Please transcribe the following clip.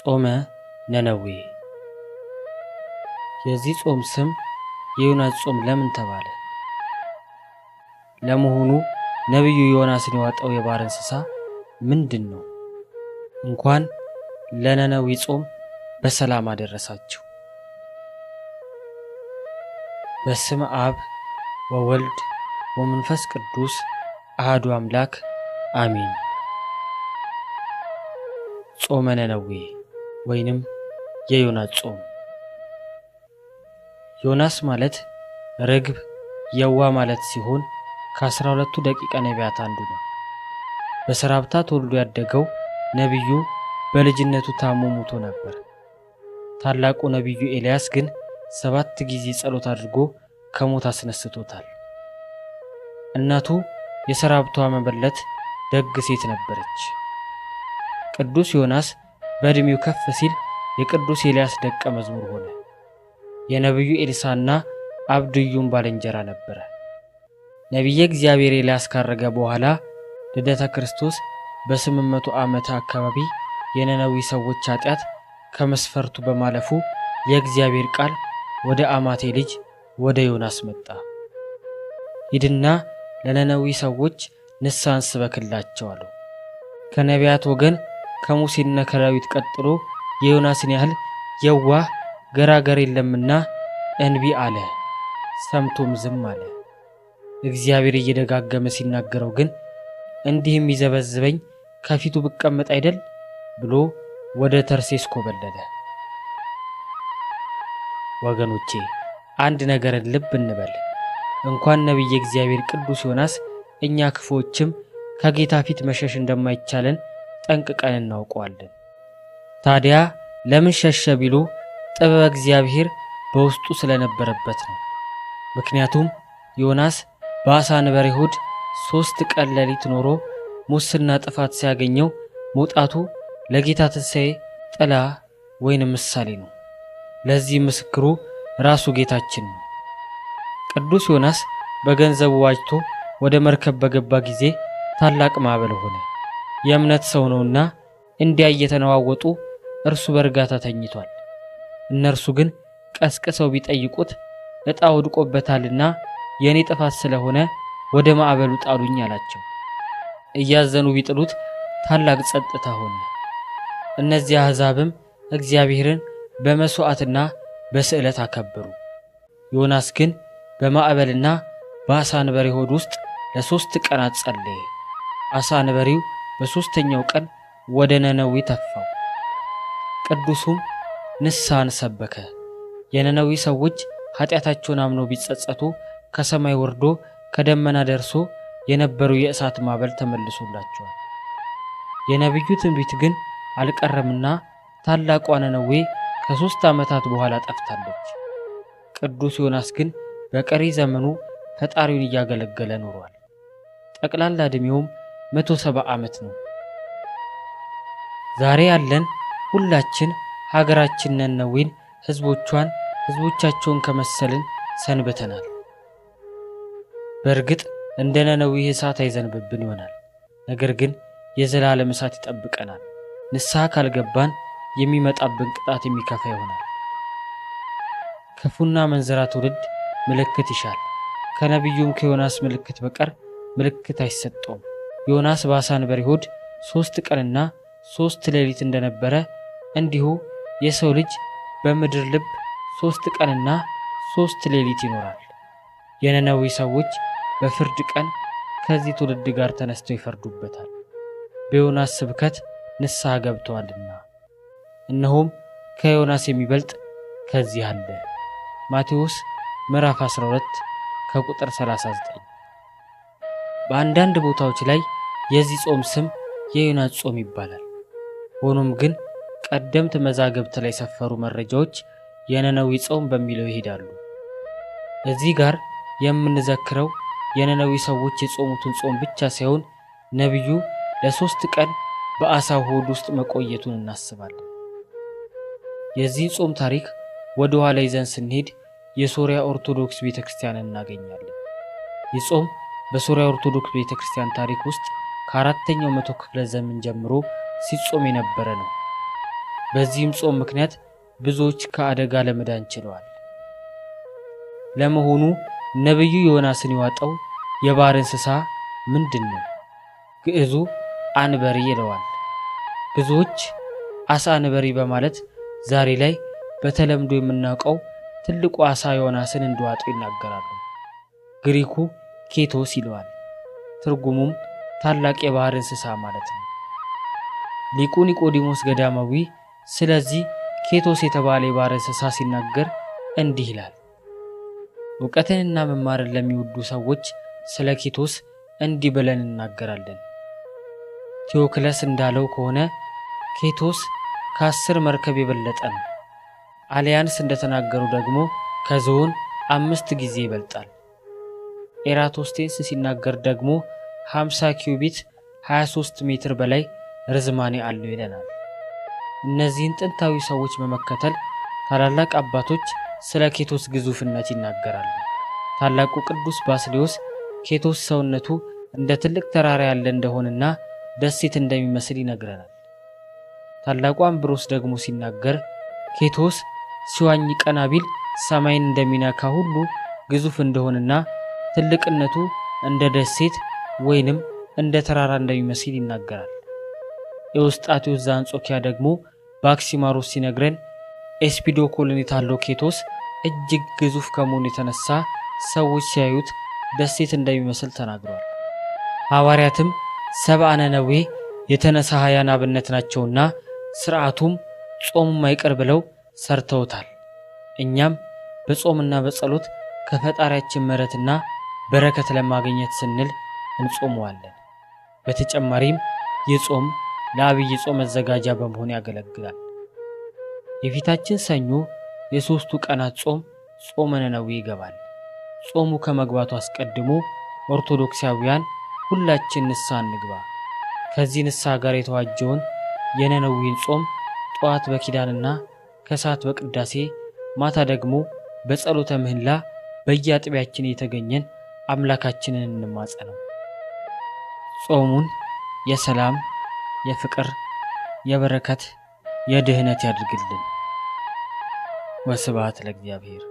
ጾመ ነነዌ። የዚህ ጾም ስም የዮናስ ጾም ለምን ተባለ? ለመሆኑ ነቢዩ ዮናስን የዋጠው የባሕር እንስሳ ምንድን ነው? እንኳን ለነነዌ ጾም በሰላም አደረሳችሁ። በስመ አብ ወወልድ ወመንፈስ ቅዱስ አሐዱ አምላክ አሜን። ጾመ ነነዌ ወይንም የዮናስ ጾም። ዮናስ ማለት ርግብ የዋ ማለት ሲሆን ከ12ቱ ደቂቀ ነቢያት አንዱ ነው። በሰራፕታ ተወልዶ ያደገው ነቢዩ በልጅነቱ ታሞ ሞቶ ነበር። ታላቁ ነቢዩ ኤልያስ ግን 7 ጊዜ ጸሎት አድርጎ ከሞት አስነስቶታል። እናቱ የሰራፕታዋ መበለት ደግ ሴት ነበረች። ቅዱስ ዮናስ በእድሜው ከፍ ሲል የቅዱስ ኤልያስ ደቀ መዝሙር ሆነ። የነቢዩ ኤልሳና አብድዩም ባልንጀራ ነበረ። ነቢየ እግዚአብሔር ኤልያስ ካረገ በኋላ ልደተ ክርስቶስ በ800 ዓመት አካባቢ የነነዌ ሰዎች ኃጢአት ከመስፈርቱ በማለፉ የእግዚአብሔር ቃል ወደ አማቴ ልጅ ወደ ዮናስ መጣ። ሂድና ለነነዌ ሰዎች ንስሐን ስበክላቸው አለው። ከነቢያት ወገን ከሙሴና ከዳዊት ቀጥሎ የዮናስን ያህል የዋህ ገራገር የለምና እንቢ አለ። ሰምቶም ዝም አለ። እግዚአብሔር እየደጋገመ ሲናገረው ግን እንዲህ የሚዘበዝበኝ ከፊቱ ብቀመጥ አይደል ብሎ ወደ ተርሴስ ኮበለለ። ወገኖቼ አንድ ነገርን ልብ እንበል። እንኳን ነቢየ እግዚአብሔር ቅዱስ ዮናስ እኛ ክፉዎችም ከጌታ ፊት መሸሽ እንደማይቻለን ጠንቅቀን እናውቀዋለን። ታዲያ ለምን ሸሸ ቢሉ ጥበበ እግዚአብሔር በውስጡ ስለነበረበት ነው። ምክንያቱም ዮናስ በዓሣ አንበሪ ሆድ 3 ቀን ሌሊት ኖሮ ሙስና ጥፋት ሲያገኘው መውጣቱ ለጌታ ትንሣኤ ጥላ ወይንም ምሳሌ ነው። ለዚህ ምስክሩ ራሱ ጌታችን ነው። ቅዱስ ዮናስ በገንዘቡ ዋጅቶ ወደ መርከብ በገባ ጊዜ ታላቅ ማዕበል ሆነ። የእምነት ሰው ነውና እንዲያ እየተነዋወጡ እርሱ በእርጋታ ተኝቷል። እነርሱ ግን ቀስቅሰው ቢጠይቁት ዕጣ ወድቆበታልና የኔ ጥፋት ስለሆነ ወደ ማዕበሉ ጣሉኝ አላቸው። እያዘኑ ቢጥሉት ታላቅ ጸጥታ ሆነ። እነዚያ አሕዛብም እግዚአብሔርን በመስዋዕትና በስዕለት አከበሩ። ዮናስ ግን በማዕበልና በዓሣ አንበሪ ሆድ ውስጥ ለ3 ቀናት ጸለየ። ዓሣ አንበሪው በ3ኛው ቀን ወደ ነነዌ ተፋው። ቅዱሱም ንስሐን ሰበከ። የነነዌ ሰዎች ኃጢአታቸውን አምነው ቢጸጸቱ ከሰማይ ወርዶ ከደመና ደርሶ የነበረው የእሳት ማዕበል ተመልሶላቸዋል። የነቢዩ ትንቢት ግን አልቀረምና ታላቋ ነነዌ ከ3 ዓመታት በኋላ ጠፍታለች። ቅዱስ ዮናስ ግን በቀሪ ዘመኑ ፈጣሪውን እያገለገለ ኖሯል። ጠቅላላ ዕድሜውም 170 ዓመት ነው። ዛሬ ያለን ሁላችን ሀገራችን ነነዌን ህዝቦቿን ህዝቦቻቸውን ከመሰልን ሰንብተናል። በእርግጥ እንደ ነነዌ እሳት አይዘንብብን ይሆናል። ነገር ግን የዘላለም እሳት ይጠብቀናል። ንስሐ ካልገባን የሚመጣብን ቅጣት የሚከፋ ይሆናል። ክፉና መንዘራ ትውልድ ምልክት ይሻል። ከነቢዩም ከዮናስ ምልክት በቀር ምልክት አይሰጠውም። ዮናስ በዓሣ አንበሪ ሆድ 3 ቀንና 3 ሌሊት እንደነበረ እንዲሁ የሰው ልጅ በምድር ልብ 3 ቀንና 3 ሌሊት ይኖራል። የነነዌ ሰዎች በፍርድ ቀን ከዚህ ትውልድ ጋር ተነስተው ይፈርዱበታል፣ በዮናስ ስብከት ንስሐ ገብተዋልና። እነሆም ከዮናስ የሚበልጥ ከዚህ አለ። ማቴዎስ ምዕራፍ 12 ከቁጥር 39። በአንዳንድ ቦታዎች ላይ የዚህ ጾም ስም የዮናስ ጾም ይባላል። ሆኖም ግን ቀደምት መዛግብት ላይ የሰፈሩ መረጃዎች የነነዌ ጾም በሚለው ይሄዳሉ። እዚህ ጋር የምንዘክረው የነነዌ ሰዎች የጾሙትን ጾም ብቻ ሳይሆን ነቢዩ ለ3 ቀን በዓሣ ሆድ ውስጥ መቆየቱን እናስባለን። የዚህ ጾም ታሪክ ወደ ኋላ ይዘን ስንሄድ የሶሪያ ኦርቶዶክስ ቤተክርስቲያን እናገኛለን። ይህ ጾም በሶሪያ ኦርቶዶክስ ቤተክርስቲያን ታሪክ ውስጥ ከ4ኛው መቶ ክፍለ ዘመን ጀምሮ ሲጾም የነበረ ነው። በዚህም ጾም ምክንያት ብዙዎች ከአደጋ ለመዳን ችለዋል። ለመሆኑ ነብዩ ዮናስን የዋጠው የባህር እንስሳ ምንድን ነው? ግዕዙ አንበሪ ይለዋል። ብዙዎች አሳ አንበሪ በማለት ዛሬ ላይ በተለምዶ የምናውቀው ትልቁ አሳ ዮናስን እንደዋጠው ይናገራሉ። ግሪኩ ኬቶስ ይለዋል። ትርጉሙም ታላቅ የባህር እንስሳ ማለት ነው። ሊቁ ኒቆዲሞስ ገዳማዊ ስለዚህ ኬቶስ የተባለ የባህር እንስሳ ሲናገር እንዲህ ይላል። እውቀትንና መማርን ለሚወዱ ሰዎች ስለ ኬቶስ እንዲህ ብለን እናገራለን። ቴዎክለስ እንዳለው ከሆነ ኬቶስ ከ10 መርከብ የበለጠ ነው። አሊያንስ እንደተናገሩ ደግሞ ከዝሆን 5 ጊዜ ይበልጣል። ኤራቶስቴንስ ሲናገር ደግሞ 50 ኪዩቢት 23 ሜትር በላይ ርዝማኔ አለው ይለናል። እነዚህን ጥንታዊ ሰዎች በመከተል ታላላቅ አባቶች ስለ ኬቶስ ግዙፍነት ይናገራሉ። ታላቁ ቅዱስ ባስልዮስ ኬቶስ ሰውነቱ እንደ ትልቅ ተራራ ያለ እንደሆነና ደሴት እንደሚመስል ይነግረናል። ታላቁ አምብሮስ ደግሞ ሲናገር ኬቶስ ሲዋኝ ቀና ቢል ሰማይን እንደሚነካ ሁሉ ግዙፍ እንደሆነና ትልቅነቱ እንደ ደሴት ወይንም እንደ ተራራ እንደሚመስል ይናገራል። ኤዎስጣቴዎስ ዘአንጾኪያ ደግሞ በአክሲማሮስ ሲነግረን ኤስፒዶኮልን የታለው ኬቶስ እጅግ ግዙፍ ከመሆኑ የተነሳ ሰዎች ሲያዩት ደሴት እንደሚመስል ተናግሯል። ሐዋርያትም ሰብአ ነነዌ የተነሳሃያን አብነት ናቸውና ስርዓቱም ጾሙም አይቀር ብለው ሰርተውታል። እኛም በጾምና በጸሎት ከፈጣሪያችን ምሕረትና በረከት ለማግኘት ስንል እንጾመዋለን። በተጨማሪም የጾም ለአብይ ጾም መዘጋጃ በመሆን ያገለግላል። የፊታችን ሰኞ የሶስቱ ቀናት ጾም ጾመ ነነዌ ይገባል። ጾሙ ከመግባቱ አስቀድሞ ኦርቶዶክሳውያን ሁላችን ንስሐ እንግባ። ከዚህ ንስሐ ጋር የተዋጀውን የነነዌን ጾም ጠዋት በኪዳንና ከሰዓት በቅዳሴ ማታ ደግሞ በጸሎተ ምህላ በየአጥቢያችን የተገኘን አምላካችንን እንማጸነው። ጾሙን የሰላም፣ የፍቅር፣ የበረከት፣ የድህነት ያድርግልን። ወስብሐት ለእግዚአብሔር።